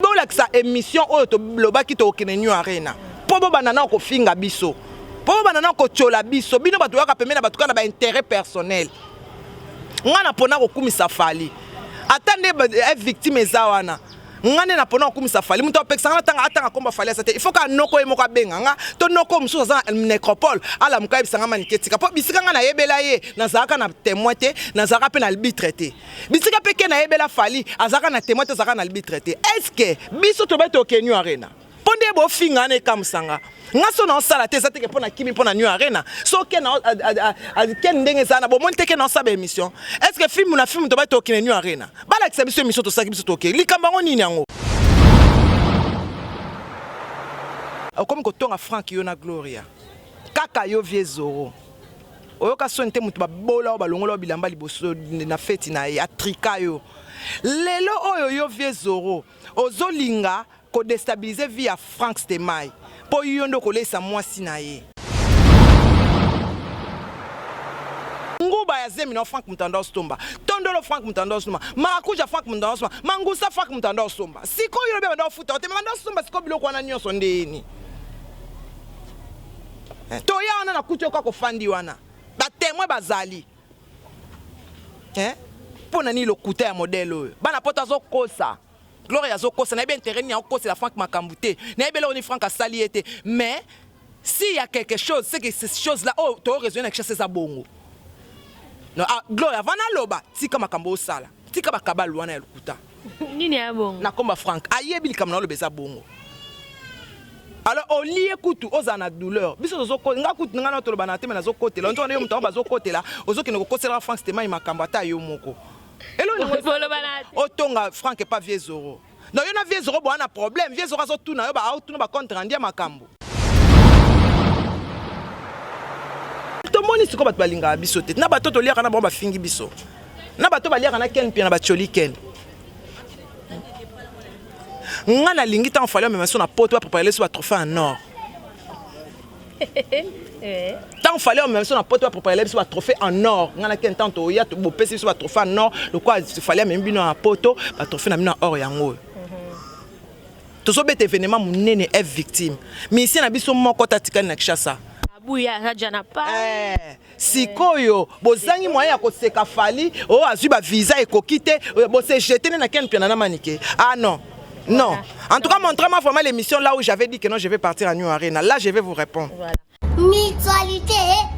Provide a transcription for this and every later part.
Bolakisa emission oyo tolobaki tokokende New Arena po bobanda nao kofinga biso po bobanda nao kotiola biso bino bato oyaka pembeni na bato kaka na ba interet personnel nga na pona kokumisa Fally ata nde eh, victime eza wana nga nde na pona kokumisa Fally moto apekisa nga natanga atanga kombo Fally aza te il faut kaka noko ye moko abenga nga to noko mosusu aza na necropole alamuka ayebisa nga manike tika po bisika nga nayebela ye nazalaka na temoin te nazalaka mpe na arbitre te Bisika pe ken ayebela Fally azalaka na temoin te azalaka na arbitre te est ce que biso tobeti toke New Arena po nde bofinga wana ekamwisa nga nga so naosala te eza teke mpo na kimi mpo na New Arena so ken ken ndenge eza na bomoni te ken naosala ba émission est ce que film na film tobeti tokende New Arena balakisa biso émission tosalaki biso toke likambo yango nini yango okomi kotonga Franck yo na Gloria kaka yo vieux Zoro Oyoka soni te mutu babola yo balongola yo bilamba liboso na feti na ye atrika yo lelo oyo yo vieux Zorro ozo linga ko destabiliser vie ya Franck Stemay po yo nde okoleisa mwasi na ye. Nguba ya zemi na yo Franck Mutanda osomba tondolo Franck Mutanda osomba marakuja Franck Mutanda osomba mangusa Franck Mutanda osomba sikoyo yo lobi abanda ofuta yo te mais banda osomba sikoyo biloko wana nionso ndeni Eh, toya wana nakuti yo kaka ofandi wana ba temoin bazali eh? mpo na nini lokuta ya modele oyo bana poto azokosa gloria azokosa nayebi interet nini akokosela frank makambo te nayebi eloko nini frank asali ye te mais s'il y a quelque chose c'est que ces choses là oyo oh, to raisonner na Kinshasa eza bongo non ah, gloria avant naloba tika makambo osala tika bakabalu wana ya lokuta Nini ya bongo? Na komba Franck ayebi likambo na oloba eza bongo. Alors olie kutu ozala na douleur biso tozo nga kutu nga na toloba na te mais nazo kotela nzoka yo moto yango bazo kotela ozokende kokoselaka Franck Stemay makambo ata yo moko otonga Franck epa vieux Zoro donc yo na vieux Zoro boa na problème vieux Zoro azotuna yo aotuna ba compte rendu ya makambo tomoni sikoyo bato balingaka biso te na bato toliaka na bango bafingi biso na bato baliaka na ken mpiana batioli ken nga nalingi ntango fali amema biso na poto bapreparele biso batrophée en or ntango fali amema biso na poto bapreparele biso batrophée en or nga na ken ntango toya bopesi biso batrophée en or lokola fali amemi bino na poto batrophée na bino ya or yango oyo tozobeta événement monene f victime musicien na biso moko te atikali na kinshasa eh. Sikoyo bozangi moyen ya koseka Fally oh azui ba visa ekoki te bo se jeter nde na Ken Mpiana na Manike ah non non en tout cas montrez-moi vraiment l'émission là où j'avais dit que non je vais partir à New Arena là je vais vous répondre voilà. Mutualité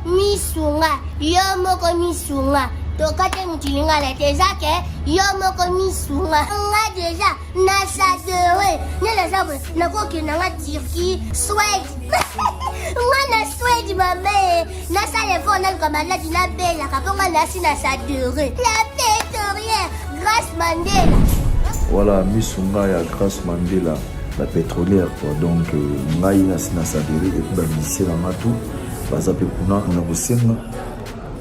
misunga yo moko misunga tokate mutu lingala te eza ke yo moko misunga nga deja na sadere nde naza boye nakokende nga turquie swede nga na swede mame nasala effort naluka maladi nabelaka mpo nga nasi na sadere la pétorière grace mandela voilà misu nga ya grace mandela la pétrolière quoi donc euh, ngai nasi na sadere epuis bamusicien na nga tout baza mpe kuna na kosenga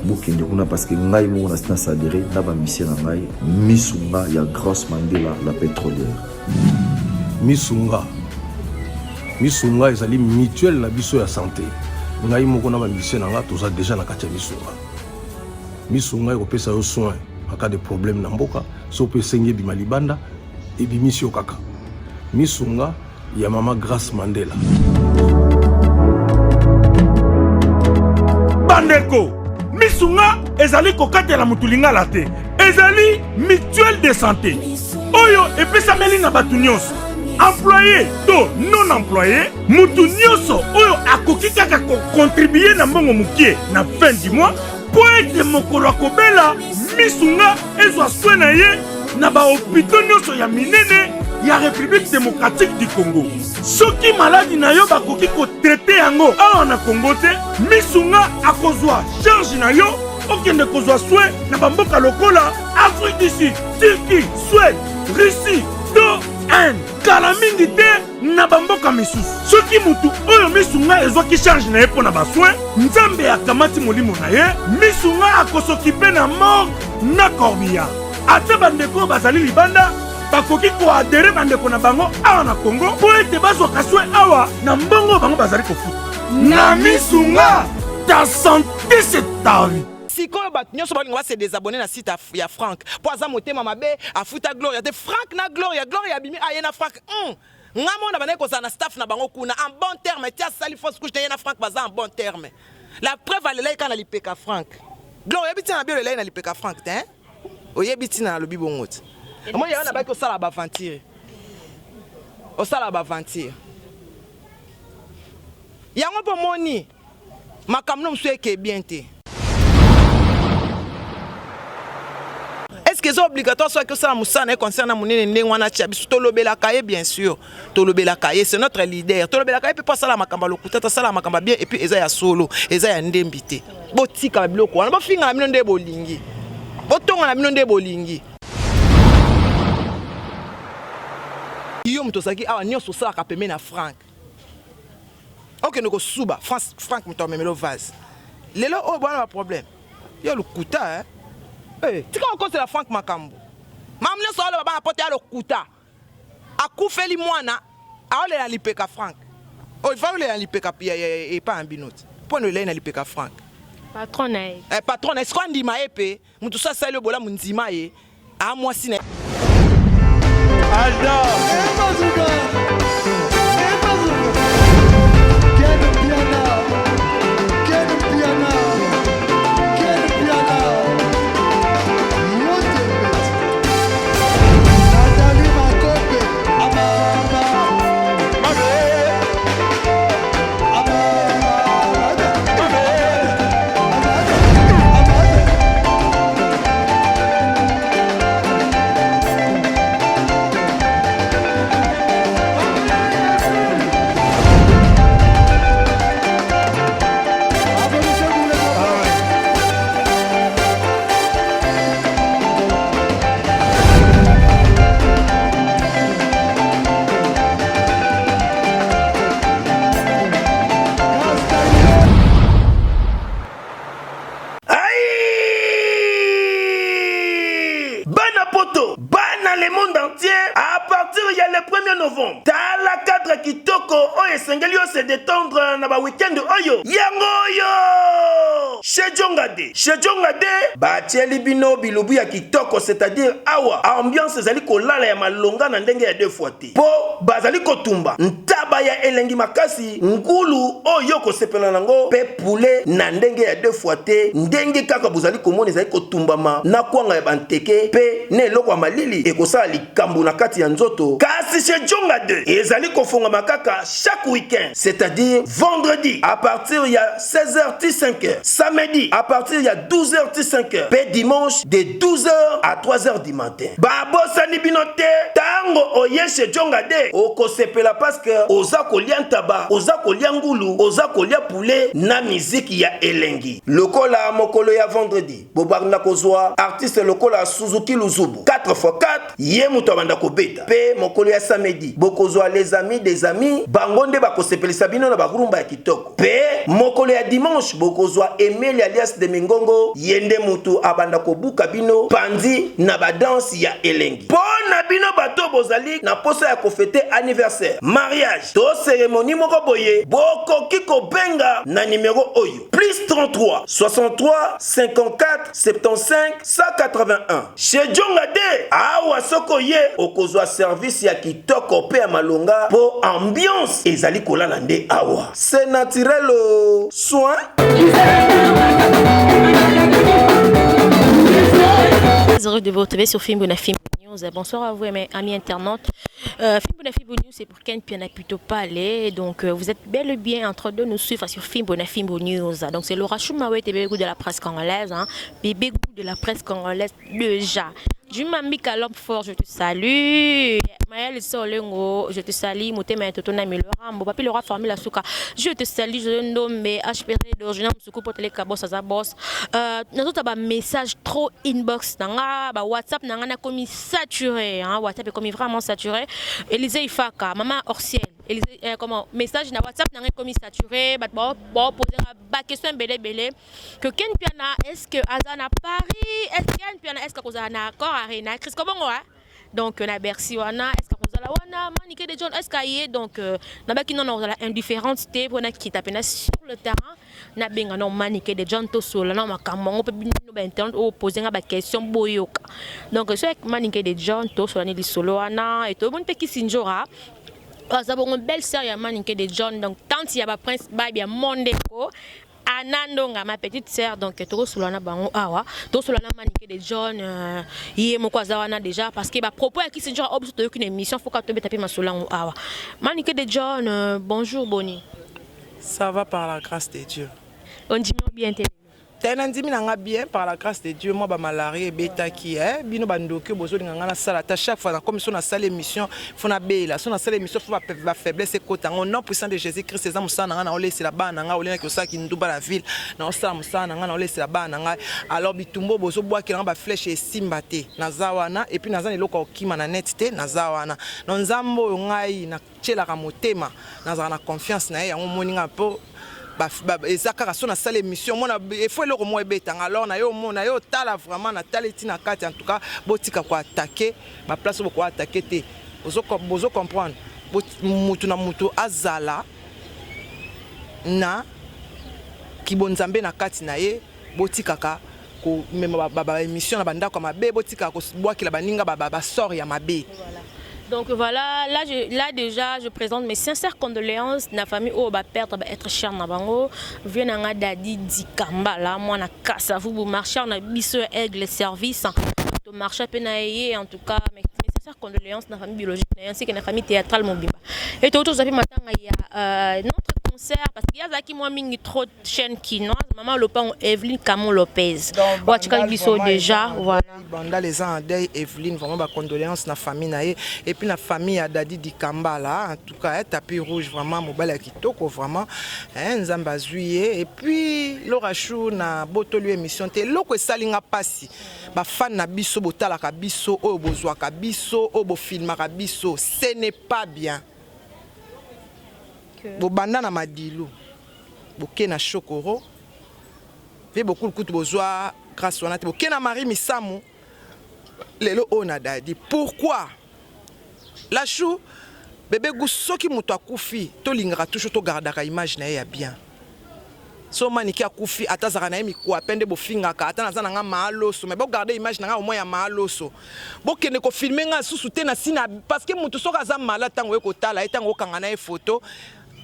bokende kuna parce que ngai moko nasi na sadere na bamusicien na ngai misunga ya grace mandela la pétrolière misunga misunga ezali mutuelle na biso ya santé ngai moko na bamusicien na nga toza deja na kati ya misunga misunga ekopesa yo soin en cas de problème na mboka so mpe esengi ebima libanda ebimisi yo kaka misunga ya mama Grace Mandela. Bandeko, misunga ezali kokatela motu lingala te, ezali mutuelle de santé oyo epesameli na bato nyonso employé to non employé motu nyonso oyo akoki kaka kokontribue na mbongo mokie na fin du mois mpo ete mokolo akobela misunga ezwa soin na ye na bahopito nyonso ya minene ya République démocratique du Congo. Soki maladi na yo bakoki kotraite yango awa na Congo te, misunga akozwa charge na yo okende kozwa soin na bamboka lokola Afrique du Sud, Turquie, Suède, Russie to Inde. Kala mingi te na bamboka misusu. Soki mutu oyo misunga ezwaki charge na ye mpo na basoin, Nzambe akamati molimo na ye, misunga akosokipe na morgue na corbillard. Ata bandeko oyo bazali libanda bakoki koadere bandeko na bango awa na Congo mpo ete bazwaka soin awa na mbongo oyo bango bazali kofuta. Na misunga, ta sante c'est ta vie. Sikoyo bato nyonso balinga ba se désabonner na site ya Frank mpo aza motema mabe, afuta Gloria te. Frank na Gloria, Gloria abimi aye na Frank. Nga mona bandaki kozala na staff na bango kuna en bon terme, ti asali fausse couche na ye na Frank baza en bon terme. La preuve alelaki kaka na lipeka Frank. Gloria oyebi ntina na bi olelaki na lipeka Frank te hein? Oyebi ntina nalobi bongo te. Omoni yango nabaki osala ba aventure. Osala ba aventure. Yango mpo omoni makambo no mosusu eke bien te. Est-ce que eza obligatoire soki osala mosala na ye concert na monene ndenge wana atia biso? Tolobelaka ye, bien sûr tolobelaka ye, c'est notre leader. Tolobelaka ye mpe mpo asala makambo ya lokuta, tasala makambo ya bien, et puis eza ya solo, eza ya ndembi te. Botika biloko wana, bofinga na bino nde bolingi, botonga na bino nde bolingi. Yo moto ozalaki awa nyonso osalaka pembe na Frank, okende kosuba France, Frank moto amemelo vase lelo oyo bwana ba problème yo lokuta eh? Eh, tika kokosela Frank makambo makambo nyonso aloba bana poto ya lokuta. Akufeli mwana aolela lipeka Frank oyo fa olela lipeka epa na bino te mpo na olelai na lipeka Frank patron na ye eh, patron na ye sikoyo andima ye mpe moto so asali yo bolamu ndima ye a mwasi na ye. Alda. Bana poto, bana le monde entier à partir ya le 1er novembre. Tala cadre kitoko oyo esengeli yo se détendre na ba week-end oyo. Yango oyo! Chez Djongade. Chez Djongade, batieli bino bilubu ya kitoko, c'est-à-dire awa ambiance ezali kolala ya malonga na ndenge ya deux fois te. Po bazali kotumba ntaba ya elengi makasi, ngulu oyo okosepela nango pe poulet na ndenge ya deux fois te, ndenge kaka bozali komona ezali kotumbama na kwanga ya banteke pe na eloko ya malili ekosala likambo na kati ya nzoto. Kasi chez Djonga 2 ezali kofongama kaka chaque week-end, c'est-à-dire vendredi à partir ya 16h ti 5h, samedi à partir ya 12h ti 5h pe dimanche de 12h à 3h du matin. Babosani bino te, tango oye chez Djonga 2 okosepela parce que oza kolia ntaba, oza kolia ngulu, oza kolia poulet na miziki ya elengi. Lokola mokolo ya vendredi bobanda kozwa artiste lokola Suzuki Luzubu 4x4, ye moto abanda kobeta. Pe mokolo ya samedi bokozwa les amis des amis, bango nde bakosepelisa bino na ba rumba ya kitoko. Pe mokolo ya dimanche bokozwa Emelia alias de Mingongo, ye nde mutu abanda kobuka bino panzi na ba danse ya elengi. Po na bino bato bozali na posa ya kofete anniversaire, mariage to ceremonie moko boye, bokoki kobenga na numero oyo, plus 33 63 54 75 181. Chez Djonga de awa soki oye okozwa service ya kitoko pe ya malonga po ambiance ezali kolala nde awa. C'est naturel oh. Soin. Heureux de vous retrouver sur Fimbu na Fimbu News. Bonsoir à vous mes amis internautes. Fimbu na Fimbu News, c'est pour Ken Piana plutôt parler. Donc vous êtes bel et bien en train de nous suivre sur Fimbu na Fimbu News. Donc c'est Laura Choumaoué, bébé goût de la presse congolaise, hein. Bébé goût de la presse congolaise déjà. Jumambika l'homme fort, je te salue. Maël Solengo, je te salue. Motema Toto na Milora, Mbo Papi Laura Formule Suka. Je te salue, je Ndombe, HPR d'origine Msuku Potele Kabos Aza Boss. Nous autres ba message trop inbox nanga, ba WhatsApp nanga na komi saturé, hein, WhatsApp est comme vraiment saturé. Élisée Ifaka, maman Orsiel, Élisée, comment message na WhatsApp nanga komi saturé, ba ba ba poser ba question belé belé. Que Ken Piana, est-ce que aza na Paris, est-ce que Ken Piana, est-ce que aza na Accor Arena, Chris Kobongo, hein? Donc na Bercy wana, est-ce que Kozala wana Manike de John, est ce que aye? Donc nabaki non, kozala indifférente te mpo nakita mpena sur le terrain, nabenga no Manike de John, tosola na makambo yango mpe bino bainternet oyo pose nga baquestion, boyoka. Donc so Manike de John, tosola ni lisolo wana. E tomoni mpe Kisi Njora, aza bongo belle sœur ya Manike de John, donc tante ya baprince Babia, mondeko Anna Ndonga, ma petite sœur. Donc tokosolola na bango awa, tokosolola na Manike de John, ye moko aza wana déjà, parce que bapropos ya Kisi Njora oyo biso toyoki na émission, foka tobeta mpe masolo yango awa. Manike de John, bonjour, boni? Ça va, par la grâce de Dieu. Ondimi bien te? Te, nandimi na nga bien, par la grâce de Dieu. Mwa bamalaria ebetaki bino bandoki oyo bozolinga nga nasala ata chaque fois nakomi so nasala émission, fo nabela, so nasala émission, fo bafaiblesse ekota yango. Nom puissant de Jésus Christ, eza mosala na ngai, naolesela bana na ngai. Olengaki osalaki ndumba na ville, naosala mosala na ngai, naolesela bana na ngai. Alors bitumba oyo bozobwakela nga baflèche esimba te. Naza wana, et puis naza na eloko ya kokima na net te. Naza wana no Nzambe oyo ngai natielaka motema, nazalaka na confiance na ye. Yango omoni nga mpo eza kaka so nasala émission, mona efo eloko moko ebetanga. Alors na yo omona yo otala vraiment, natala eti na kati. En tout cas, botika koattaquer baplace oyo bokoattaquer te. Bozo comprendre, mutu na mutu azala na kibonzambe na kati na ye. Botikaka komema baémission na bandako ya mabe, botikaka kobwakela baninga basort ya mabe. Donc voilà, là déjà, je présente mes sincères condoléances à la famille oyo baperdre ba être cher na bango. Vieux na nga Dadi Dikamba là, moi na Kasavubu, marcheur na biso Aigle Service. To marché pe na ye, en tout cas, mes sincères condoléances na famille biologique ainsi que na famille théâtrale mobimba. Et tout ça matanga ya notre concert, parce qu'il y a qui moi mingi trop chaîne kinoise, maman Lopango Evelyne Camon Lopez. Watika biso déjà, voilà. Bandal eza en deuil. Evelyne, vraiment bacondoléance na famille na ye et puis na famille ya Dadi Dikambala. En tout cas, tapis rouge, vraiment mobali ya kitoko vraiment, Nzambe azwi ye. Et puis Laura Chou, na botoli émission te, eloko esali nga mpasi, bafan na biso botalaka biso, oyo bozwaka biso, oyo bofilmaka biso, ce n'est pas bien. Bobanda na Madilu, boke na Shokoro mpe bokulu kutu bozwa grâce wana te, boke na Marie Misamu, lelo oyo na Dadi. Pourquoi Lachou bebe gu? Soki moto akufi, tolingaka toujours togardaka image na ye ya bien. So Maniki akufi, ata azalaka na ye mikwape nde bofingaka, ata naza na nga maaloso, mais bogarde image na nga au moins ya maaloso. Bokende kofilmer nga susu te na nsina, parce que motu soki aza malade, ntango oye kotala ye, ntango okanga na ye photo,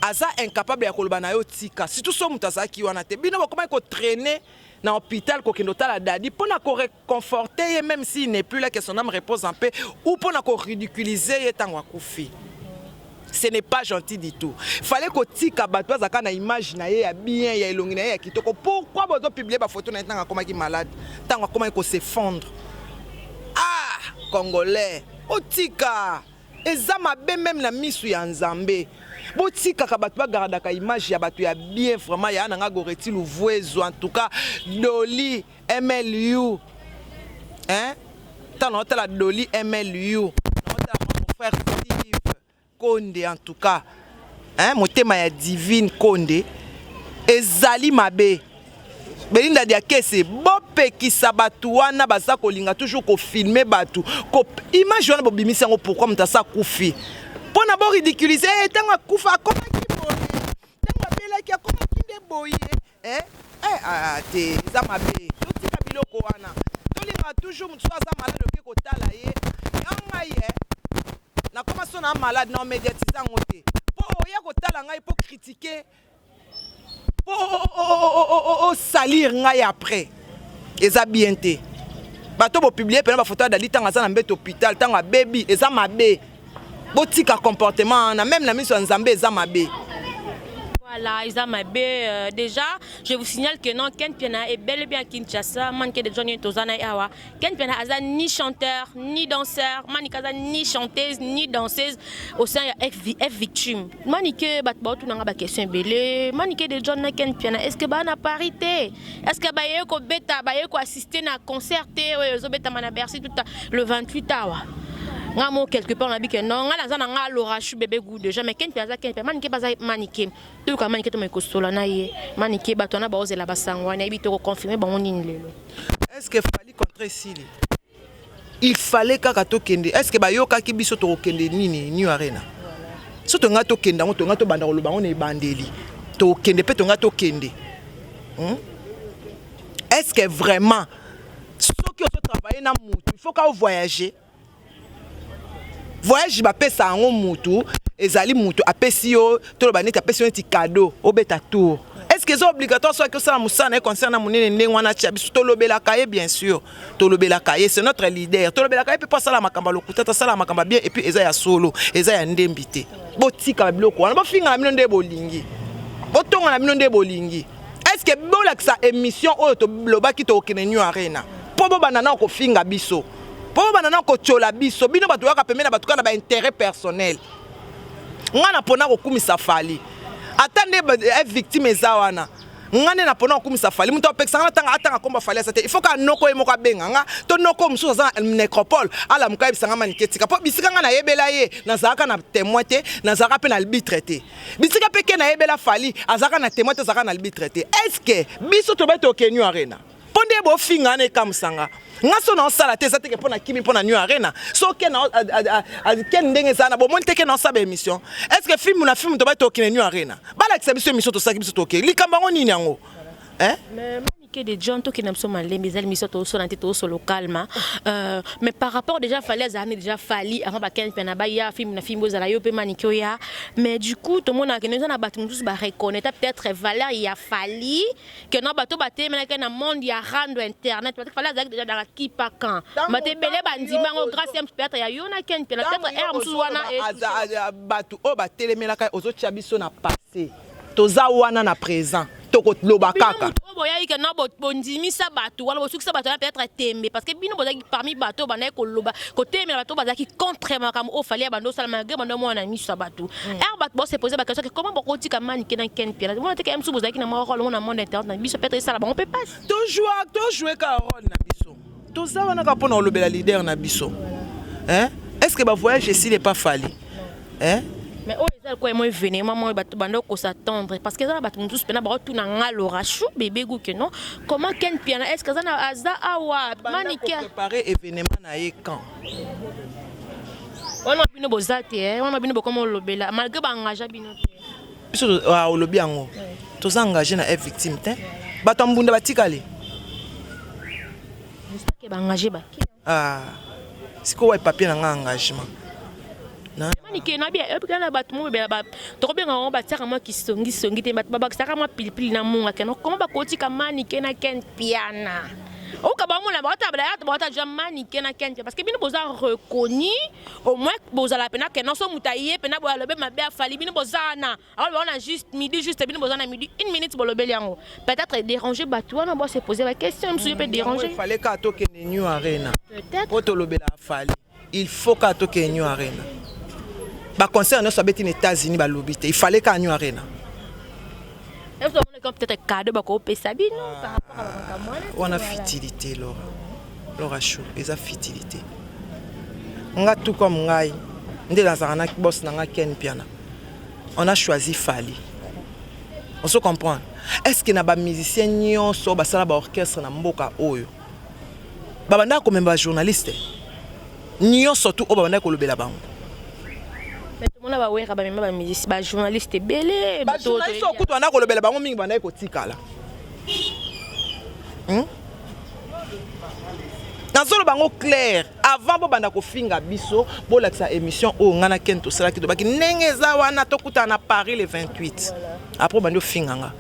aza incapable ya koloba na yo tika. Surtout so moto azalaki wana te. Bino bokomaki kotraîner na hôpital, kokende otala Dadi mpo na koréconforter ye, même s'il n'est plus là, que son âme repose en paix, ou mpo na koridiculiser ye ntango akufi. Ce n'est pas gentil du tout. Fallait kotika bato bazalaka na image na ye ya bien, ya elongi na ye ya kitoko. Pourquoi bozopublier bafoto na ye ntango akomaki malade, ntango akomaki kos'effondrer? Ah, Congolais, otika, eza mabe même na misu ya Nzambe. Botikaka bato bagardaka image ya bato ya bien vraiment. Ya nanga Goreti Luvuezo, en tout cas Doli Mlu, hein, ntango naotala Doli Mlu, naotala mon frère Steve Konde, en tout cas, hein, motema ya Divine Konde ezali mabe. Belinda Diakese, bopekisa bato wana baza kolinga toujours kofilmer bato ko image wana bobimisi yango. Pourquoi moto asa akufi mpo na boridiculiser? Ntango akufa akomaki boye, ntango abelaki akomaki nde boye. Eh, eh, ah, te, eza mabe. Totika biloko wana. Tolingaka toujours moto so aza malade, oke kotala ye. Ya ngai e nakoma so na malade, na omédiatise yango te mpo oya kotala ngai, mpo critiquer, mpo osalir ngai après, eza bien te. Bato bopublier mpena bafoto ya Dadi ntango aza na mbeto hôpital, ntango abebi, eza mabe. Botika comportement wana, même na miso ya Nzambe eza mabe. Voilà, eza mabe. Déjà, je vous signale que non, Ken Piana est bel et bien à Kinshasa. Manike de Johnny Tozana awa. Ken Piana aza ni chanteur, ni danseur. Manike aza ni chanteuse, ni danseuse au sein ya F, F Victime. Manike bat ba tout nanga ba question ebele. Manike de John na Ken Piana, est-ce que ba na parité? Est-ce que ba yeko beta, ba yeko assister na concert te oyo zo beta na Bercy tout le 28 awa? Nga mo quelque part na bi que non, nga naza na nga Laura Chou bébé goût déjà, mais Ken Piana aza Ken Piana, Manike baza Manike. Toyoka Manike, to kosola na ye. Manike, bato wana baozela basango wana, yebi to koconfirmer bango nini lelo? Est ce que Fally contre esili? Il fallait kaka tokende. Est ce que bayokaki biso tokokende nini New Arena? So tonga tokende yango, tonga tobanda koloba yango na ebandeli, tokende mpe tonga tokende, Est ce que vraiment soki ozotravaille na mutu, il faut ka ovoyage? Voyage bapesa yango mutu, ezali mutu apesi yo, toloba neti apesi yo neti cadeau, obeta tour. Est ce que eza obligatoire soki osala mosala na ye, concert na monene ndenge wana tia? Biso tolobelaka ye, bien sûr tolobelaka ye, c'est notre leader. Tolobelaka ye mpe mpo asala makambo ya lokuta, tosala makambo ya bien, et puis eza ya solo, eza ya ndembi te. Botika biloko wana, bofinga na bino nde bolingi, botonga na bino nde bolingi. Est ce que bolakisa émission oyo tolobaki tokokende New Arena, mpo bobanda na kofinga biso, mpo bobanda na kotiola biso? Bino bato oyaka pembeni na bato kaka na baintérêt personnel. Nga na mpona kokumisa Fally, ata nde victime eza wana, nga nde na mpona kokumisa Fally. Moto apekisanga natanga atanga komba Fally asa te. Il faut ka noko ye moko abenga nga, to noko mosusu aza na nécropole alamuka, ayebisanga: "Manike, tika." Mpo bisika nga nayebela ye, nazalaka na témoin te, nazalaka mpe na arbitre te. Bisika mpe ke nayebela Fally, azalaka na témoin te, azalaka na arbitre te. Est ce que biso tobai toke New Arena mpo nde bofinga wana? Ekamusanga nga so naosala te, eza teke mpo na kimi mpo na New Arena. So ke ken ndenge eza na bomoni te ke naosala baémission. Est ce que film na film tobai tokende New Arena? Balakisa biso émission tosalaki biso toke. Likambo yango nini yango, hein? Mais Manike de John, tokende biso malembe, ezali mission tozosola te, tozosolo calme. Mais par rapport déjà Fally, azalani déjà Fally avant bakende mpe na baya film na film ozala yo mpe Manike oya. Mais du coup tomonaka kende eza na bato mosusu bareconnaître peut-être valeur ya Fally ke na bato batelemelaki na monde ya rando internet, parce que Fally azalaki déjà dans la kipakan, bato ebele bandima yango grâce ya peut-être ya yo na ken mpe na peut-être aire mosusu wana. Bato oyo batelemelaka, ozotia biso na passé, toza wana na présent, tokoloba kaka. Oyo boyaki ke na bondimisa bato wana, bosukisa bato wana peut-être tembe, parce que bino bozalaki parmi bato oyo bandaki koloba, kotelemela bato oyo bazalaki contre makambo oyo Fally ya bando osala, malgré bando omona na miso ya bato. Ere bato bose pose baquestion ke comment bokotika Manike na Ken Piana, mona teke mosusu bozalaki na mwa rôle ngo na monde internet na biso, peut-être esala bango mpe pasi. Tojoue kaka rôle na biso, toza wana kaka mpona kolobela leader na biso, hein? Est ce que bavoyage esili epa Fally, hein? Mais oyo eza lokola mo événement moko bato banda kos'attendre, parce que eza na bato mosusu mpena baotuna nga Lora Chou bébé gu ke non, comment Ken Piana, est ce que aza na aza awa Manike? Préparer événement na ye quand? Wana bino boza te, wana bino bokoma olobela malgré baengage bino te. Biso olobi yango, toza engagé na F Victime te, bato ya mbunda batikali. J'espère ke baengage baki. Sikoyo wa papier na nga engagement? Manike nabi ebika na bato mo tokobenga bango, batiaka mwa kisongisongi te, bato babakisaka mwa pilipili na munga keno koma bakotika Manike na Ken Piana oka bamona baota ja Manike na Ken Piana, parce que bino boza reconnu, au moins bozala pena keno so moto aye pena boye alobe mabe afali, bino boza wana aloba wana juste midi, juste bino boza na midi une minute bolobeli yango, peut-être déranger bato wana bose poser baquestion mosusu yo mpe déranger. Fallait kaka tokende New Arena. Peut-être. Po tolobela Fally, il faut kaka tokende New Arena. Baconcert nyonso abeti na États-Unis, balobi te, il fallait kaka New Arena. Peut-être cadeau bakopesa bino par rapport à bamakambo wana. Wana futilité, Lora, Lora Chou, eza futilité. Nga tout comme ngai nde nazalaka na boss na nga Ken Piana, on a choisi Fally, on se comprendre. Est ce que na bamusicien nyonso basala baorchestre na mboka oyo babandaka komema bajournaliste nyonso tu oyo babandaki kolobela bango? Mais tomona bawera bamema bamusicien, bajournaliste ebele. Bajournaliste oyo kutu bandaki kolobela bango mingi, bandaki kotikala. Nazoloba yango clair, avant bobanda kofinga biso, bolakisa émission oyo ngai na Ken tosalaki, tobaki ndenge eza wana, tokutana na Paris le 28. Après obandi ofinga nga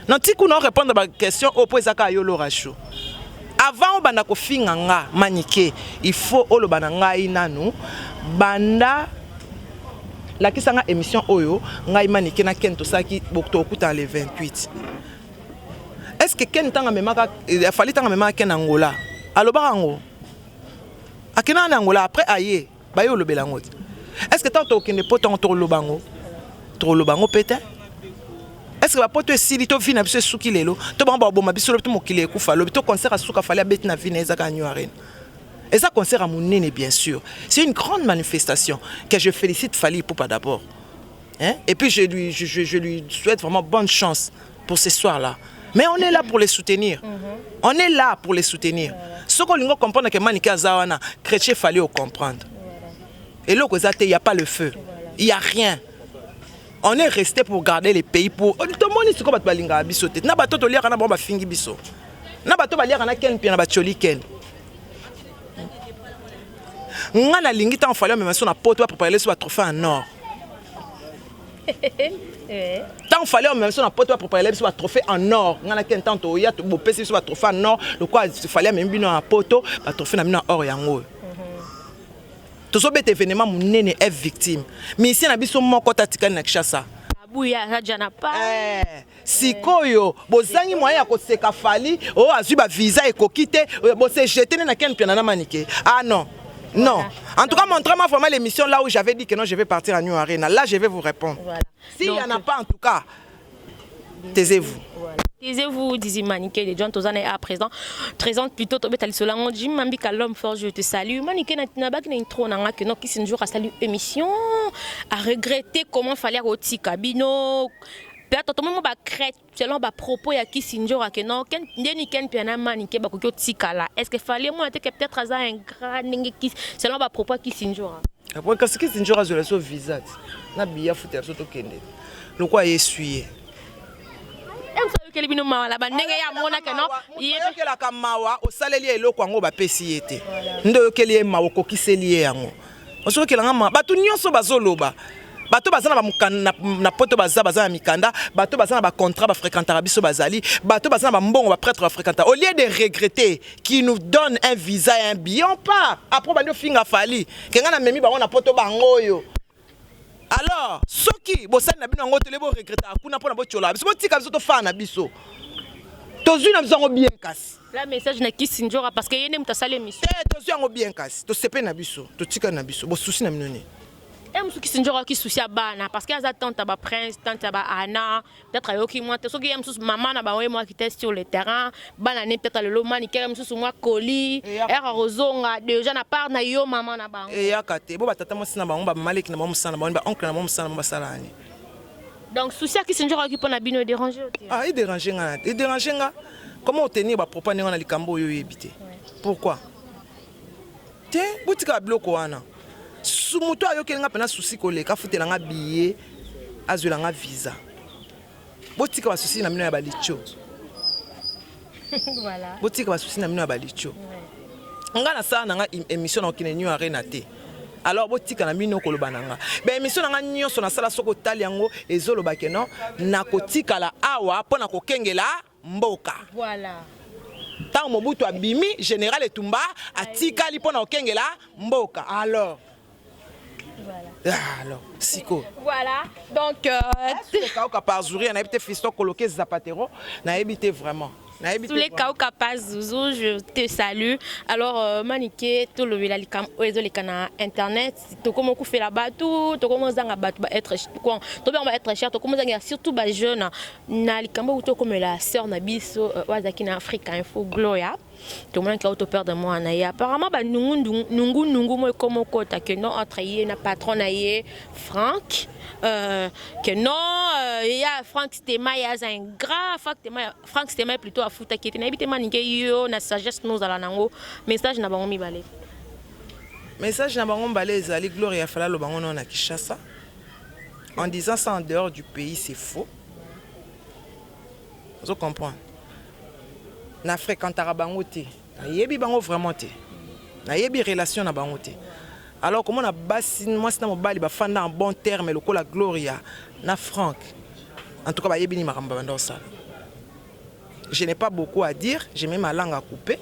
na nti kuna, orépondre baquestion oyo mpo eza kaka yo Lora Chou. Avant obanda kofinga nga Manike, il faut oloba na ngai nanu, banda lakisa nga émission oyo ngai Manike na Ken tosalaki, tokutana le 28. Est ce que Ken ntango amemaka Fally, ntango amemaka Ken Angola, alobaka yango? Akendaka na Angola, après aye baye olobela yango te. Est ce que ntango tokokende po ntango tokoloba yango, tokoloba yango mpe te? Est ce que bapoto esili to vi na biso esuki lelo, to bango baboma biso lobi, to mokili ekufa lobi, to concert asuka Fally abeti na vi na ezaka New Arena? Eza concert ya monene, bien sûr, c'est une grande manifestation que je félicite Fally Ipupa d'abord, hein? Et puis je lui souhaite vraiment bonne chance pour ce soir là. Mais on est là pour les soutenir. On est là pour les soutenir. Soki olingi comprendre que Manike aza wana chrétien, fallait comprendre eloko eza te. Y a pas le feu, il y a rien. On est resté pour garder les pays pour tomoni. Sikoyo bato balingaka biso te, na bato toliaka na bango bafingi biso, na bato baliaka na Ken Mpe na batioli Ken. Nga nalingi ntango Fally amema biso na Poto, baprépare biso batrophée en or. Ntango Fally amema biso na Poto, baprépare biso batrophée en or. Nga na Ken, ntango toya, bopesi biso batrophée en or. Lokola Fally amemi bino na Poto, batrophée na bino na or yango oyo. Tozobeta événement monene, F Victime, musicien na biso moko tatikali na Kinshasa. Abuya aza na pa. Sikoyo bozangi moyen ya koseka Fally oyo azwi bavisa ekoki te, bose jeter nde na Ken Mpiana na Manike. Ah non, non. En tout cas, montrez-moi vraiment l'émission là où j'avais dit que non, je vais partir à New Arena. Là, je vais vous répondre. S'il n'y en a pas, en tout cas, taisez-vous. Voilà. Taisez-vous, disait Maniké de John Tozana à présent. Présente plutôt Tobeta Lisolango, Jim Mambika, l'homme fort, je te salue. Maniké na baki na intro na que non qui c'est jour a salu émission a regretté comment fallait kotika bino. Peut-être tout le monde ba crête selon ba propos ya Kisinjora que non Ken ndeni Ken Piana Maniké ba koki otikala. Est-ce que fallait moi que peut-être aza ingrat ndenge ki selon ba propos ya Kisinjora? Après, kasi Kisinjora azwela so visa ti na biya futela biso tokende lokwa yesu ye. Oyokeli bino mawa na bandenge ya amonaka no? Oyokelaka mawa, osaleli ye eloko yango bapesi ye te, nde oyokeli ye mawa, okokiseli ye yango. Ozoyokelanga mawa. Bato nyonso bazoloba, bato baza na, na Poto, baza na mikanda, bato baza na bacontrat, bafréquentaka biso, bazali bato baza na bambongo, baprêtre bafréquentaka. Au lieu de regretter, qui nous donne un visa et un billet, on part. Après bandi ofinga Fally ke ngai namemi bango na Poto, bango oyo. Alors soki bosali na bino yango tele, boregretaka kuna mpona botyola biso. Botika biso, tofaa na biso, tozwi na biso yango bien kasi. La message na Kisinjora, parce que ye nde moto asali émission. Te, tozwi yango bien kasi, tosepeli na biso, totikali na biso. Bosusi na bino nini? E mosusu Kisinjora ayoki souci ya bana, parce que aza tante ya baprince, tante ya baana. Peut-être ayoki mwa te soki ye mosusu mama na bango ye mwaki te sur le terrain, bana ne peut-être lelo manikere mosusu mwa koli ere akozonga déjà na part na yo mama na bango. Eyaka te bo batata mwasi na bango, bamaleki na bango, mosala na bango, baoncle na bango, mosala na bango, basala ani. Donc souci ya Kisinjora ayoki mpo na bino edérange yo te? Ah, edérange nga na te, edérange nga. Comment otenir bapropos ndenge wana, likambo oyo oyebi te pourquoi te? Botika biloko wana. Moto ayokeli nga mpena souci koleka, afutela nga billet, azwela nga visa. Botika basusi na bino ya balitio. Botika basusi na bino ya balitio. Nga nasala na nga émission na okende New Arena te. Alors botika na bino koloba na nga. Baémission na nga nyonso nasala, soki otali yango, ezoloba ke non, nakotikala awa mpo na kokengela mboka. Ntango Mobutu abimi, général Etumba atikali mpo na kokengela mboka. Alors ah, alors siko. Voilà, donc Kauka par Zouria, nayebi te. Fiston Koloke Zapatero, nayebi te vraiment. Nayebi te. Tous les Kauka pas Zouzou, je te salue. Alors Manike, tolobela likambo oyo ezoleka na internet. Tokoma okufela bato, tokoma ozanga bato ba être quoi, tobenga ba être cher, tokoma ozanga surtout ba jeune na likambo oyo tokomela sœur na biso oyo azalaki na Africa Info, Gloria. Tomonaki auto perdre mwana ye. Apparemment banungunungu mo ekoma okota que non, entre ye na patron na ye Frank, que non, ya Frank Stema ye aza ingrat. Frank Stema, Frank Stema plutôt afutaki ete. Nayebi te Maninge, yo na sagesse nozala nango, message na bango mibale? Message na bango mibale ezali: Gloria fala aloba ngo nao na Kinshasa. En disant ça en dehors du pays, c'est faux. Ozo comprendre, na fréquentaka bango te, nayebi bango vraiment te, nayebi relation na bango te. Alors komona basi, mwasi na mobali bafanda en bon terme lokola Gloria na Frank, en tout cas bayebi ni makambo babanda kosala. Je n'ai pas beaucoup à dire, j'ai même ma langue à couper.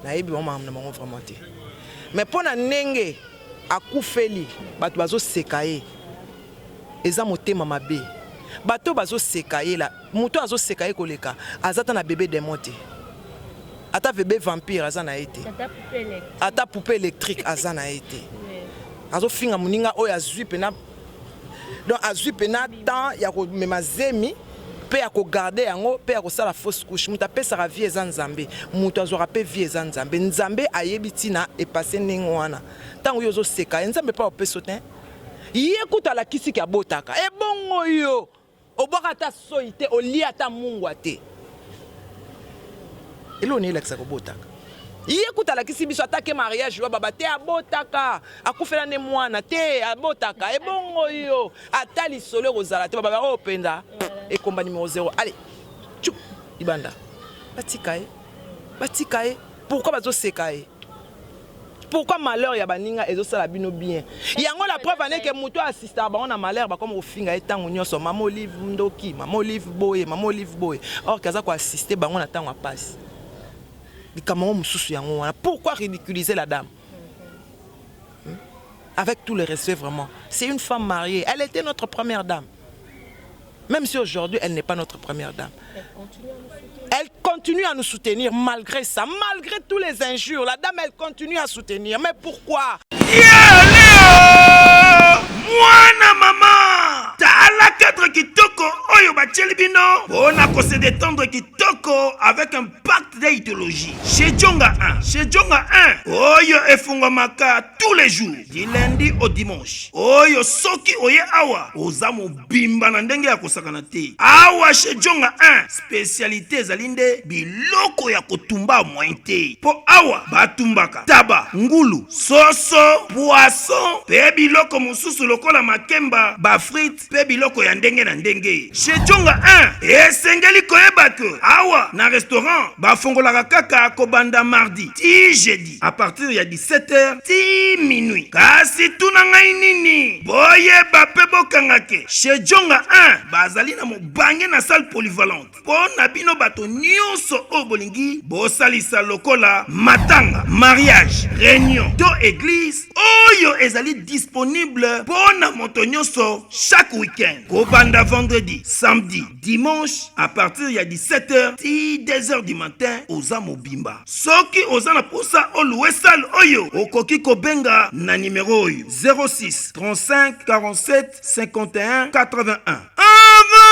Nayebi bango makambo na bango vraiment te, mais mpo na ndenge akufeli, bato bazoseka ye, eza motema mabe. Bato bazoseka ye la, moto azoseka ye koleka aza ata na bébé démon te, ata bébé vampire aza na ye te, ata poupée électrique aza na ye te. Azofinga moninga oyo azwi mpena, donc azwi mpena temps ya komema zemi mpe ya kogarder yango mpe ya kosala fausse couche. Moto apesaka vie eza Nzambe, moto azwaka mpe vie eza Nzambe. Nzambe ayebi ntina epase ndenge wana. Ntango yo ozoseka ye, Nzambe mpe apesa te. Ye kutu alakisiki abotaka ebongo, yo obwaka ata soi te, olia ata mungwa te. Eloko nini elakisa kobotaka? Ye kutu alakisi biso ata ke mariage wa baba te abotaka, akufela nde mwana te abotaka. Ebongo yo ata lisolo ekozala te baba oyo mpenza ekomba numero 0. Allez, tchou libanda. Batika ye. Batika ye. Pourquoi bazoseka ye? Pourquoi malheur ya baninga ezosala bino bien? Yango la preuve ane ke moto assistaka bango na malheur bakoma kofinga ye ntango nyonso, mama Olive ndoki, mama Olive boye, mama Olive boye, or ke aza koassiste bango na ntango ya pasi. Likambo yango mosusu yango wana. Pourquoi ridiculiser la dame? Avec tout le respect vraiment, c'est une femme mariée, elle était notre première dame. Même si aujourd'hui elle n'est pas notre première dame, elle continue à nous soutenir malgré ça, malgré tous les injures. La dame, elle continue à soutenir. Mais pourquoi? Yeah, mwana mama, tala cadre kitoko oyo batieli bino mpona kose détendre kitoko avec un pacte d'idéologie chez Jonga 1. Chez Jonga 1 oyo efungwamaka tous les jours du lundi au dimanche. Oyo soki oye awa, oza mobimba na ndenge ya kosakana te. Awa chez Jonga 1, spécialité ezali nde biloko ya kotumba, moyen te, mpo awa batumbaka taba, ngulu, soso, poisson mpe biloko mosusu lokola makemba, bafrites mpe biloko ya ndenge na ndenge. Chez Jonga 1, esengeli koyeba ke awa na restaurant bafongolaka kaka kobanda mardi ti jeudi à partir ya 17h ti minuit. Kasi tuna ngai nini, boyeba mpe bokanga ke chez Jonga 1 bazali na mobange na salle polyvalente mpo na bino bato nyonso oyo bolingi bosalisa lokola matanga, mariage, réunion to église, oyo ezali disponible mpo na moto nyonso chaque week-end kobanda vendredi, samedi, dimanche à partir ya 17h ti 2h du matin. Oza mobimba. Soki oza na posa olouer salle oyo, okoki kobenga na nimero oyo: 06 35 47 51 81. Avant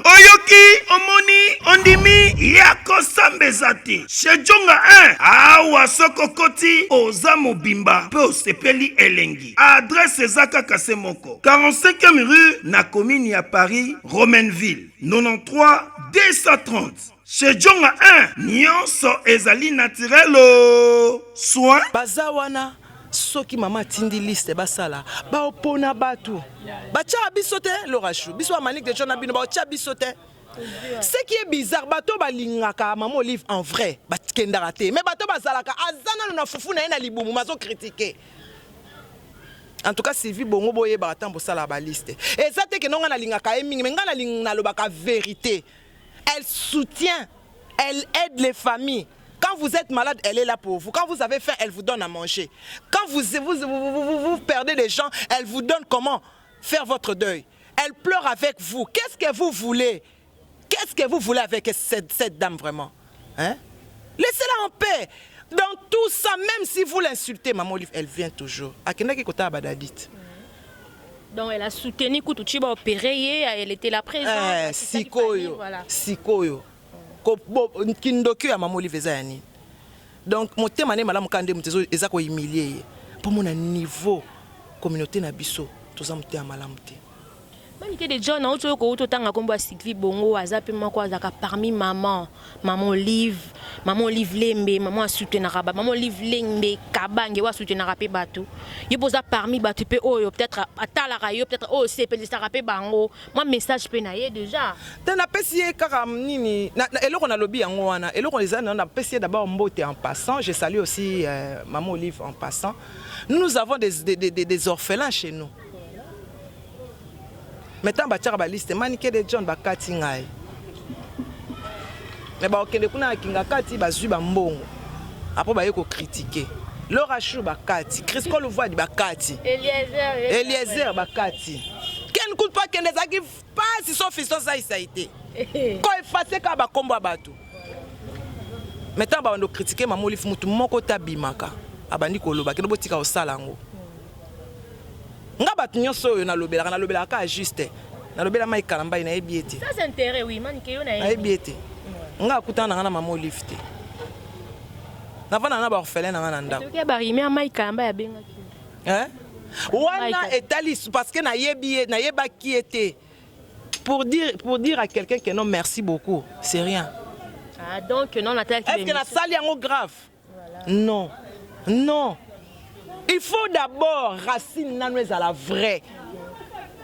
oyoki, omoni, ondimi ya kosamba eza te. Chez Jonga 1 awa, soki okoti, oza mobimba mpe osepeli elengi. Adresse eza kaka se moko, 45e rue na commune ya Paris, Romainville, 93 230. Chez Jonga 1, nyonso ezali naturel o soin. Baza wana, soki mama atindi liste, basala baopona bato, batiaka biso te. Lorachou, biso bamanike de na bino, baotia biso te. Ce qui est bizarre, bato balingaka mama Olive en vrai bakendaka te, mais bato bazalaka aza nano na fufu na ye na libumu, bazocritiquer. En tout cas, Sylvie Bongo, boyebaka ntango bosala baliste, eza te ke no ngai nalingaka ye mingi, mais ngai nalobaka vérité. Elle soutient, elle aide les familles. Quand vous êtes malade, elle est là pour vous. Quand vous avez faim, elle vous donne à manger. Quand vous perdez des gens, elle vous donne comment faire votre deuil. Elle pleure avec vous. Qu'est-ce que vous voulez? Qu'est-ce que vous voulez avec cette dame vraiment? Hein? Laissez-la en paix. Dans tout ça, même si vous l'insultez, Maman Olive, elle vient toujours. Akendaki kota badadite. Donc elle a soutenu kutu ti baopérer ye, elle était là présente. Eh, sikoyo, voilà. Sikoyo. Kindoki ya Mama Olive eza ya nini? Donc motema nde malamu kaka nde moto eza kohumilie ye mpo mona niveau communauté na biso toza motema malamu te. Manike de John, auti oyo kouti otanga nkombo ya Sylvie Bongo, aza mpe moko azalaka parmi maman Olive, maman Olive Lembe, maman asoutenaka ba maman Olive Lembe Kabange oyo asoutenaka mpe bato. Ye mpo oza parmi bato mpe oyo peut-être atalaka yo, peut-être oyo osepelisaka mpe bango, mwa message mpe na ye déjà. Te, napesi ye kaka nini eloko nalobi yango wana. Eloko eza na napesi ye d'abord mbote. En passant, je salue aussi maman Olive. En passant, nous, nous avons des orphelins chez nous. Maintenant batiaka baliste Manike de John, bakati ngai, me bakokende kuna na kinga kati, bazwi bambongo, après baye kocritiquer. Laura Chou bakati, Crisco Luvadi bakati, Eliezer bakati, Ken kutu akende, ezalaki pasi so fiston saisai te koeffacer kaka bakombo ya bato. Mais ntango babandi kocritiquer mama Olive, mutu moko te abimaka abandi koloba kende botika kosala yango. Nga bato nyonso oyo nalobelaka, nalobelaka kaka juste. Nalobela Mai Kalambai, nayebi ye te. Ça c'est intérêt, oui, Manike yo na nayebi ye te. Nga akutana na nga na mama Olive te, navanda na baorphelin na nga na ndako. Soki ya barime ya Mai Kalamba yabengaki. Hein? Wana etali parce que nayebi ye, nayebaki ye te. Pour dire à quelqu'un que non, merci beaucoup, c'est rien. Ah, donc non, est ce que nasali yango grave? Non, non, il faut d'abord racine nano ezala vrai.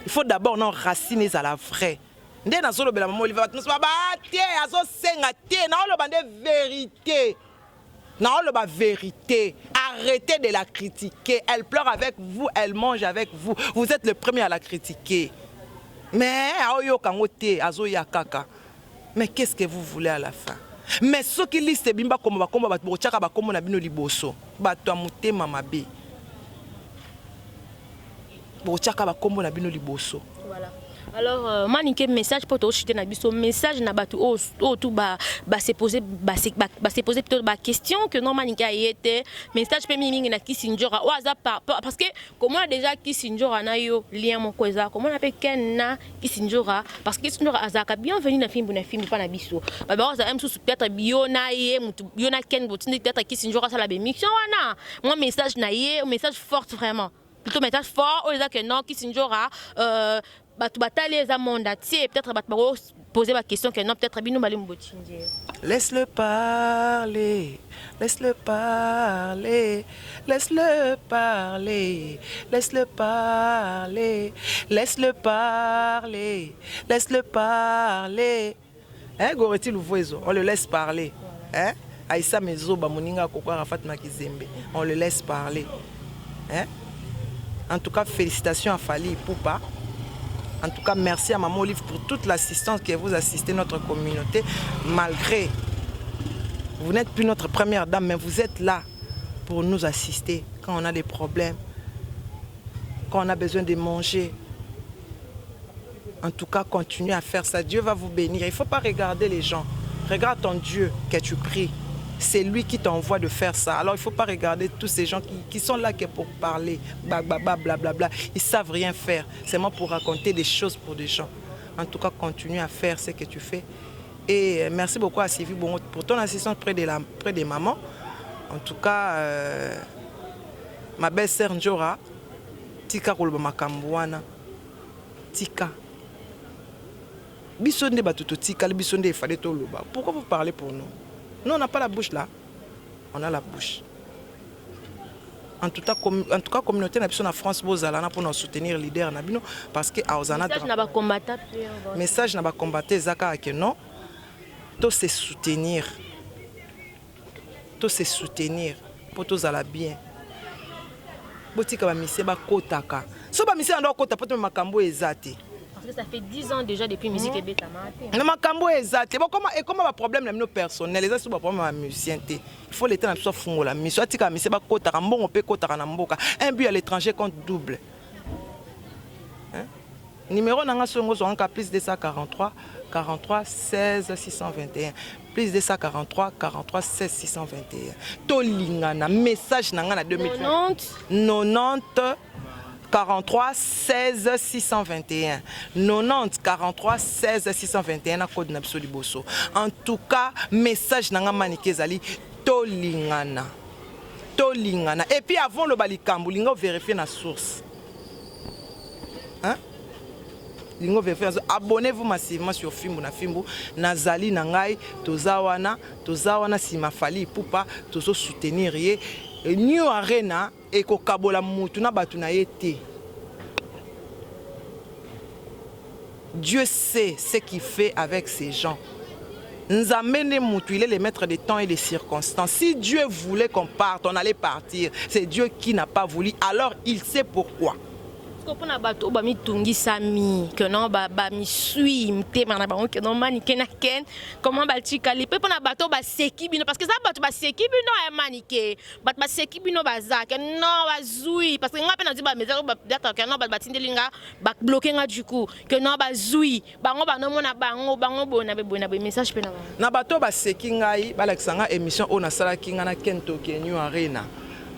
Il faut d'abord non racine ezala vrai. Nde nazolobela mama Olive, bato mosusu baba te, azosenga te. Naoloba nde vérité, naoloba vérité. Arrêtez de la critiquer. Elle pleure avec vous, elle mange avec vous. Vous êtes le premier à la critiquer, mais aoyoka yango te, azoya kaka. Mais qu'est-ce que vous voulez à la fin? Mais soki liste ebimi, bakoma bakomba bato, bokotiaka bakombo na bino liboso. Bato ya motema mabe, bokotiaka bakombo na bino liboso. Voilà. Alors, Manike, message pour tochuter na biso, message na bato oyo tout ba se poser ba se poser plutôt ba question que non, Manike a été message pe mingi na Kisi Njora o aza parce que comment déjà Kisi Njora na yo lien moko eza, comment on appelle Ken na Kisi Njora? Parce que Kisi Njora azaka bienvenue na fimbu na fimbu pa na biso ba za même sous peut-être bio na ye mutu bio na Ken botindi, peut-être Kisi Njora sala be mission wana. Moi, message na ye, message fort vraiment, plutôt message fort oyo eza que non, Kisi Njora, bato batali eza monde entier, peut-être bato bako poser ba question que non, peut-être bino bali mbotindi. Laisse-le parler, laisse-le parler, laisse-le parler, laisse-le parler, laisse-le parler, laisse-le parler. Hein, Goretti Louvoizo, on le laisse parler. Hein? Aïssa Mezoba, Moninga Koko Arafat Makizembe, on le laisse parler. Hein? En tout cas, félicitations à Fally Ipupa. En tout cas, merci à Maman Olive pour toute l'assistance qui vous assistez notre communauté. Malgré, vous n'êtes plus notre première dame, mais vous êtes là pour nous assister quand on a des problèmes, quand on a besoin de manger. En tout cas, continuez à faire ça. Dieu va vous bénir. Il ne faut pas regarder les gens. Regarde ton Dieu que tu pries. C'est lui qui t'envoie de faire ça. Alors il ne faut pas regarder tous ces gens qui sont là que pour parler, blablabla, blablabla. Ils ne savent rien faire. C'est moi pour raconter des choses pour des gens. En tout cas, continue à faire ce que tu fais. Et merci beaucoup à Sylvie Bongo pour ton assistance près des mamans. En tout cas, ma belle-sœur Njora, tika koloba makambo wana. Tika. Biso nde bato totikali, biso nde efale toloba. Pourquoi vous parlez pour nous? Nous, on n'a pas la bouche là. On a la bouche. En tout cas, communauté na biso na France, bozala na mpona soutenir leader na bino parce que aozana. Message na bacombattant. Message na bacombattant eza kaka ke non, to se soutenir, to se soutenir mpo tozala bien. Botika bamusiciens bakotaka so bamusiciens bando bakota mpo to makambo oyo eza te. Parce que ça fait 10 ans déjà depuis musique ebetama te. Na makambo oyo eza te, ekoma baproblème na bino personnel, eza so baproblème ya bamusicien te. Il faut leta na biso afungola miso, atika bamusiciens bakotaka, mbongo mpe ekotaka na mboka. Un but à l'étranger compte double. Hein? Numéro na nga songo ozwangaka plus 243 43 16 621, plus 243 43 16 621. Tolingana, message na nga na 2020. 90. 90 43 16 621, 90 43 16 621 na code na biso liboso. En tout cas, message na nga Manike ezali tolingana, tolingana. Et puis avant loba likambo, linga ovérifie na source, hein? Lingo vérifier. Abonnez-vous massivement sur Fimbu na Fimbu. Nazali na ngai, toza wana, toza wana nsima Fally Ipupa, tozosoutenir ye. New Arena ekokabola mutu na bato na ye te. Dieu sait ce qu'il fait avec ces gens. Nzambe nde mutu, il est le maître des temps et des circonstances. Si Dieu voulait qu'on parte, on allait partir. C'est Dieu qui n'a pas voulu, alors il sait pourquoi. Mpona bato oyo bamitungisami ke non, bamisui motema na bango ke non, Manike na Ken comment batikali, mpe mpona bato oyo baseki bino, parce que eza bato baseki bino ya Manike, bato baseki bino baza ke non, bazwi, parce que nga mpe nazwi bamessage oyo peut-être ke non, bato batindeli nga, babloquer nga du coup, ke non, bazwi bango, banomona bango bango boye na boye na boye. Message mpe na bango. Na bato oyo baseki ngai, balakisa ngai émission oyo nasalaki ngai na Ken Toke New Arena.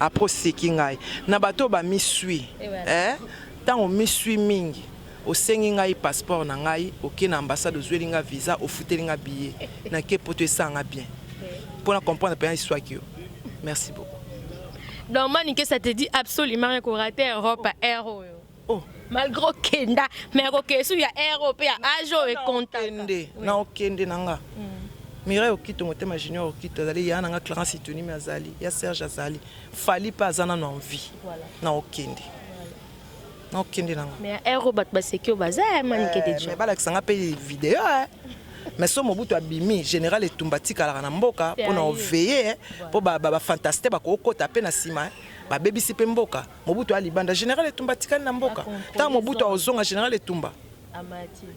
Après oseki ngai, na bato oyo bamiswi, eh? Ntango miswi mingi, osengi ngai passeport na ngai, oke na ambassade, ozweli nga visa, ofuteli nga billet, nake poto, esanga bien mpona comprendre mpenza hiswaki yo. Merci beaucoup. Donc Manike, ça te dit absolument rien korater Europe à air oyo? Oh. Malgré okenda, mais okende su ya air oyo mpe ya age oyo ekontaka. Okende na okende na nga. Mireille Okito motema Junior Okito azali ya nanga Clarence Itunimi azali ya Serge azali Fally mpe aza nano en vie na okende na okende nanga mais ero bato baseki oyo baza ya Manike de John balakisa nga mpe video eh. Mais so Mobutu abimi général Etumba tikalaka na mboka mpona oveye mpo bafantaste bakokota mpe na nsima eh. Babebisi mpe mboka. Mobutu alibanda, général Etumba atikali na mboka. Ntango Mobutu aozonga, général Etumba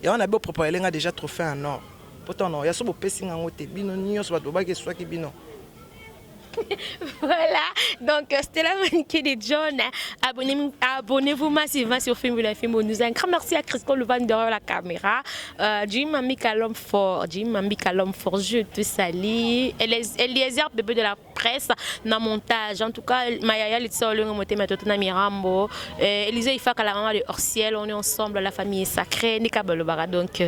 yango na bopreparele nga déjà trophée en or po ntango ya so bopesi nga yango te, bino nyonso bato bobaki eswaki bino. Voilà, donc c'était la Manike de John. Abonnez-vous abonnez massivement sur Film la Film News. Un grand merci à Christo Louvan derrière la caméra. Jim Mamika l'homme fort. Jim Mamika l'homme fort, je te salue. Eliezer, bébé de la presse, na montage. En tout cas, Mayaya Litsa Olongo Motema Totona Mirambo. Élisée Ifaka, la maman de Orsiel, on est ensemble, la famille est sacrée. Nika Balobara. Donc,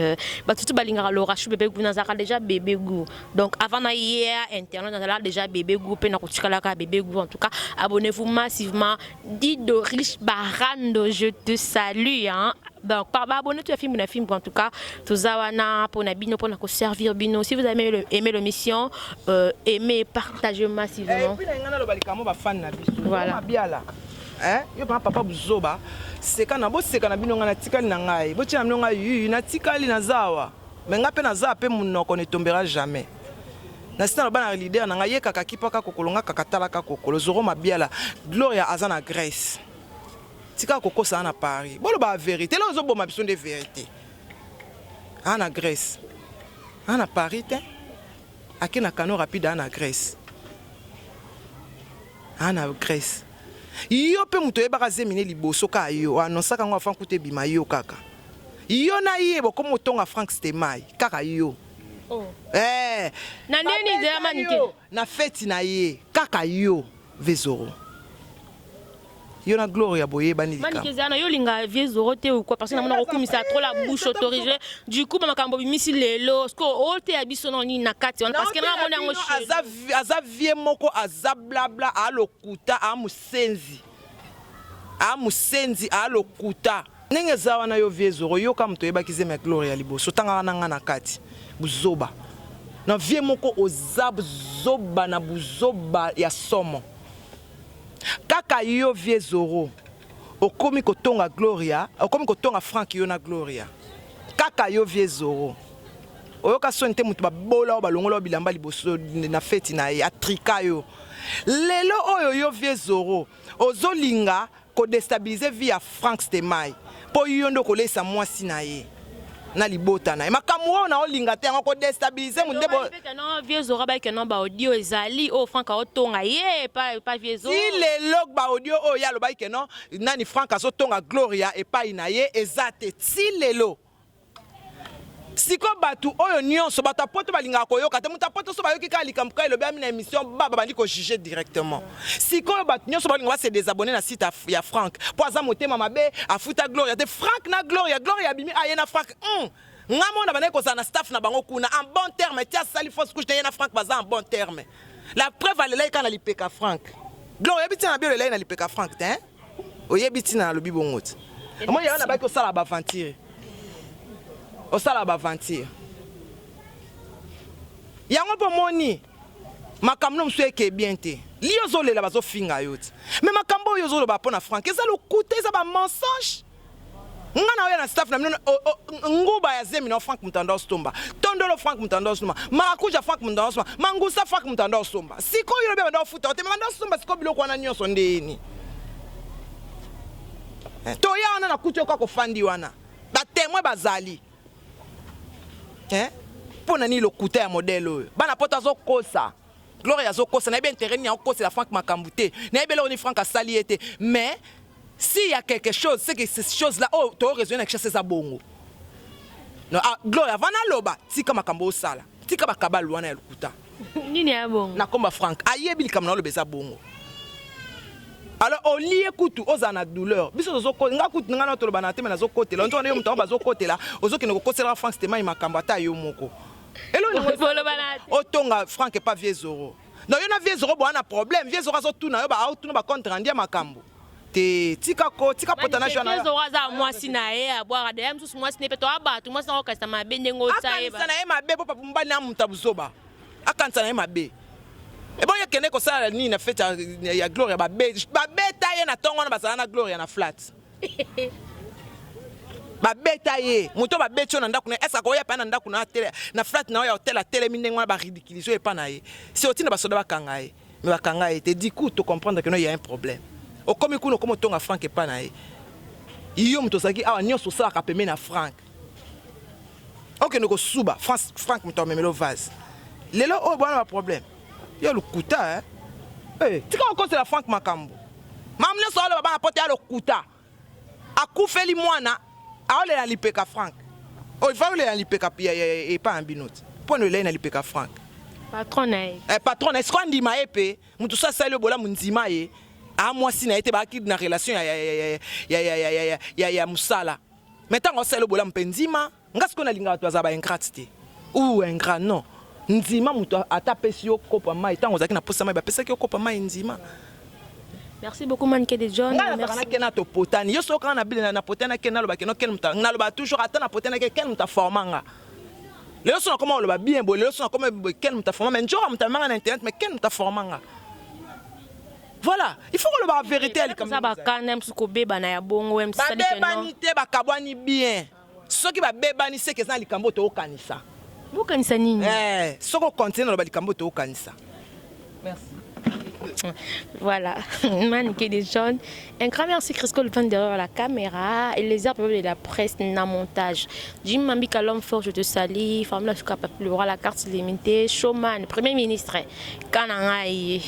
bah, tout balinga Laura Chou bébé Gounazara déjà bébé goût. Donc, avant na hier, internet, on a déjà bébé goût, pe na kotikalaka bébé goût. En tout cas, abonnez-vous massivement. Dido Rich Barando, je te salue. Hein. Donc, par abonnez-vous à film, film, en tout cas, tozawana pour na bino, pour na servir bino. Si vous avez aimé l'émission, aimez, partagez massivement. Et puis, na ngana loba likamo ba fan na biso. Voilà. Biala. Hein? Yo papa papa buzoba. Seka na bo seka na bino ngana tikali na ngai. Bo tia na bino ngai yu na tikali na zawa. Mais nga pe na za pe munoko ne tombera jamais. Na sina loba na leader na ngai ye kaka kipaka kokolo nga kaka talaka kokolo Zoro Mabiala Gloria aza na Grèce. Tika kokosa na Paris. Bolo ba vérité là ozo boma biso nde vérité. A na Grèce. A na Paris te. Ake na canot rapide a na Grèce. A na Grèce. Yo pe muto yebaka zemine liboso ka yo annonçaka ngo avant kuta ebima yo kaka. Yo na ye bokomi otonga Frank Stemay kaka yo. Oh. Eh. Na ndeni nzela Manike. Na feti na ye kaka yo Vezoro. Yo na Gloria boyebani likambo. Manike zana yo linga Vezoro te ou quoi parce que namona kokumisa trop la bouche autorisée. Du coup makambo bimisi lelo sko o te ya biso non ni na kati wana parce que na mona yango aza aza vie moko aza blabla a lokuta a musenzi. A musenzi a lokuta. Ndenge eza wana yo vie Zoro yoka moto oyebaki zemi ya Gloria liboso tangaka na nga na kati buzoba na vie moko oza buzoba na buzoba ya somo kaka yo vie Zoro okomi kotonga Gloria okomi kotonga Frank yo na Gloria kaka yo vie Zoro oyoka soni te moto babola oyo balongola oyo bilamba liboso na feti na ye atrika yo lelo oyo yo vie Zoro ozolinga ko destabiliser vie ya Frank Stemay po yo nde okolesa mwasi na ye na libota na ye makambo oyo na olinga te yango ko destabiliser munde bo non vieux Zora ba que non ba audio ezali oh Frank aotonga ye pas pas vieux Zora si lelo ba audio oyo ya lobaki que non nani Frank azotonga Gloria epai na ye eza te ti lelo. Siko batu oyo nionso bato ya poto balingaka koyoka te moto ya poto so bayoki kaka likambo kaka elobi ami na émission ba babandi ko juger directement sikoyo bato nionso balinga ba se désabonner na site ya Frank po aza motema mabe afuta Gloria te Frank na Gloria Gloria abimi aye na Frank nga mona bandaki kozala na staff na bango kuna en bon terme ti asali fausse couche na ye na Frank baza en bon terme la preuve alelaki kaka na lipeka Frank Gloria oyebi ntina na bio olelaki na lipeka Frank te hein? Oyebi ntina nalobi bongo te omoni yango nabaki osala ba aventure osala ba aventure yango mpo omoni makambo no mosusu eke bien te li ozolela bazofinga yo te me makambo oyo ozoloba mpo na Frank eza lokuta eza ba mensonge nga na oya na staff na bino nguba ya zemi na Frank Mutanda osomba tondolo Frank Mutanda osomba marakuja Frank Mutanda osomba mangusa Frank Mutanda osomba sikoyo lobi banda ofuta te banda osomba sikoyo biloko wana nyonso ndeni toya wana na kuti oka kofandi wana ba témoin bazali eh mpo na nini lokuta ya modèle oyo bana poto azokosa Gloria azokosa nayebi intérêt nini akokosela Frank makambo te nayebi eloko nini Frank asali ye te mais s'il y a quelque chose c'est que ces choses là oyo to raisonner na Kinshasa eza bongo no, ah, Gloria avant naloba tika makambo osala tika bakabalu wana ya lokuta nini ya bongo na komba Frank ayebi likambo na oloba eza bongo alors olie kutu ozala na douleur biso tozoko nga kutu nga na toloba na te me nazokotela nzo wana yo moto yango bazokotela ozokende kokosela Frank Stemay makambo ata yo moko otonga Frank epa vieux Zoro donc yo na vieux Zoro boa na problème vieux Zoro azotuna yo aotuna ba compte rendu ya makambo te tika ko tika pota na jana vieux Zoro aza mwasi na ye abwaka de mosusu mwasi ne pe to abatu mwasi na okasa mabe ndenge otsa ye akanisa na ye mabe po papa mobali na muta buzoba. Akanisa na ye mabe. Eboye ekende kosala nini na fete ya Gloria? Babeta ye na ntongo wana, bazala na Gloria na flat, babeta ye. Moto babeti yo na ndako na ye, est-ce akoya mpe na ndako na na flat na yo ya hotel, atelemi ndenge wana, baridiculiser oyo epa na ye? Si otinda basoda bakanga ye, mais bakanga ye te. Du coup tocomprendre que no, y a un problème. Okomi kuna, okomi otonga Frank epa na ye. Yo moto ozalaki awa nyonso, osalaka pembeni na Frank, okende kosuba Frank moto amemelo vase. Lelo oyo bwana baproblème yo lokuta. Eh, tika kokosela Frank makambo. Makambo nyonso aloba bana poto ya lokuta. Akufeli mwana, aolela lipeka. Frank oyo fa olela lipeka epa na bino te, mpo na olei na lipeka Frank. Patron na ye. Eh, patron na ye. Siko andima ye mpe moto so asali yo bolamu, ndima ye. Amwasi na ye te, baaki na relation ya mosala, mais ntango asali yo bolamu mpe ndima. Nga sikoyo nalingaka bato bazala baingrate te ou ingrat, non. Ndima moto ata apesi yo kopo ya mai. Ntango ozalaki na posa mai, bapesaki yo kopo ya mai, ndima. Merci beaucoup, Manike de John. Ngai nazalaka na Ken, topotani. Yo soki kaka na bile na potani na Ken, naloba keno Ken moto, naloba toujours, ata na potani ake, Ken moto aforma nga. Lelo so nakoma koloba bien boye, lelo so nakoma boye, Ken moto aforma. Mais nzoka moto amemanga na internet, mais Ken moto aforma nga. Voilà, il faut koloba vérité ya likambo. Eza bakanda mosusu kobebana ya bongo. Babebani te, bakabwani bien. Soki babebani, seke eza na likambo tookanisa. Bokanisa nini? Eh, soki okontinue naloba likambo tookanisa. Merci. Voilà, Manike de John. Un grand merci Crisco Le derrière la caméra et les arbres de la presse na montage. Jim Mambika, l'homme fort, je te salue. Formule le roi, la carte limitée. Showman, Premier ministre. Kanangai.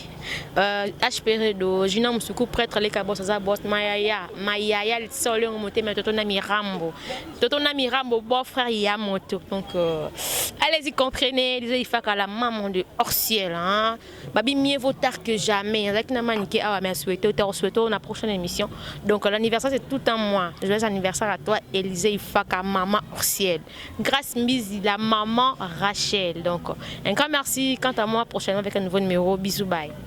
HP Redo, Gina Moussoukou, prêtre, les cabos, Boss, Mayaya, Mayaya, le sol, mais Totona Mirambo. Totona Mirambo, beau-frère Yamoto. Donc, allez-y, comprenez. Il faut la maman de hors-ciel. Hein. Babi, mieux vaut tard que jamais. Avec na Manike awa, mais souhaité, te souhaité la prochaine émission. Donc l'anniversaire, c'est tout un mois. Joyeux anniversaire à toi, Élisée Ifaka, maman Orciel. Grâce Mizi, la maman Rachel. Donc un grand merci. Quant à moi, prochainement avec un nouveau numéro. Bisous, bye.